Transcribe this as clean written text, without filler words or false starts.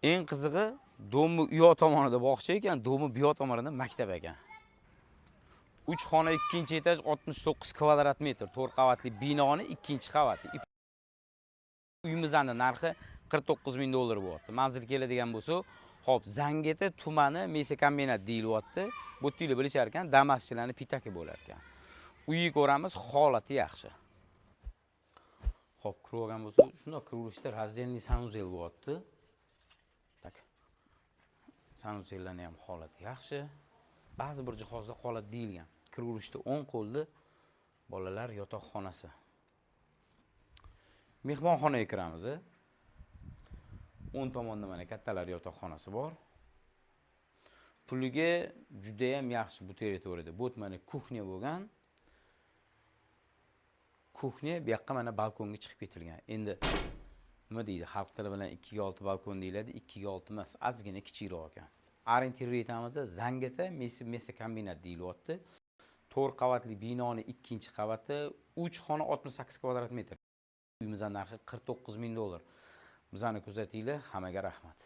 Eng qizig'i, дом ni u yoq tomonida bog'cha ekan, дом i bu yoq tomonida maktab ekan. 3 xona, ikkinchi etaj, 69 kvadrat metr, 4 qavatli binoni ikkinchi qavati. Uyimizni narxi 49 ming dollar bo'lyapti. Manzil keladigan bo'lsa, xo'p, Zangiota tumani, Мясокомбинат deyilyapti. Bu yerda bilishar ekan, damaschilarni пятак i bo'lar ekan. Uyni ko'ramiz, holati yaxshi. Xo'p, kirib olgan bo'lsa, shundoq kiraverishda раздельный санузел bo'lyapti. Так. Санузел larni ham holati yaxshi. Ba'zi bir jihozlar qoladi deyilgan. Kiraverishda o'ng qo'lda bolalar yotoqxonasi. Mehmonxonaga kiramiz. O'ng tomonda mana kattalar yotoqxonasi bor. Puliga juda ham yaxshi bu territoriyada. Bu mana кухня bo'lgan. Кухня bu yoqqa mana balkonga chiqib ketilgan. Endi nima deydi, xalq tili bilan 2 ga 6 balkon deyiladi, 2 ga 6 emas, ozgina kichikroq ekan. Ориентир aytamiz, Zangiota, Мясокомбинат deyilyapti. 4 qavatli binoni ikkinchi qavati, 3 xona, 68 kvadrat metr. Uyimizning narxi 49 ming dollar. Bizani kuzatinglar, hammaga rahmat.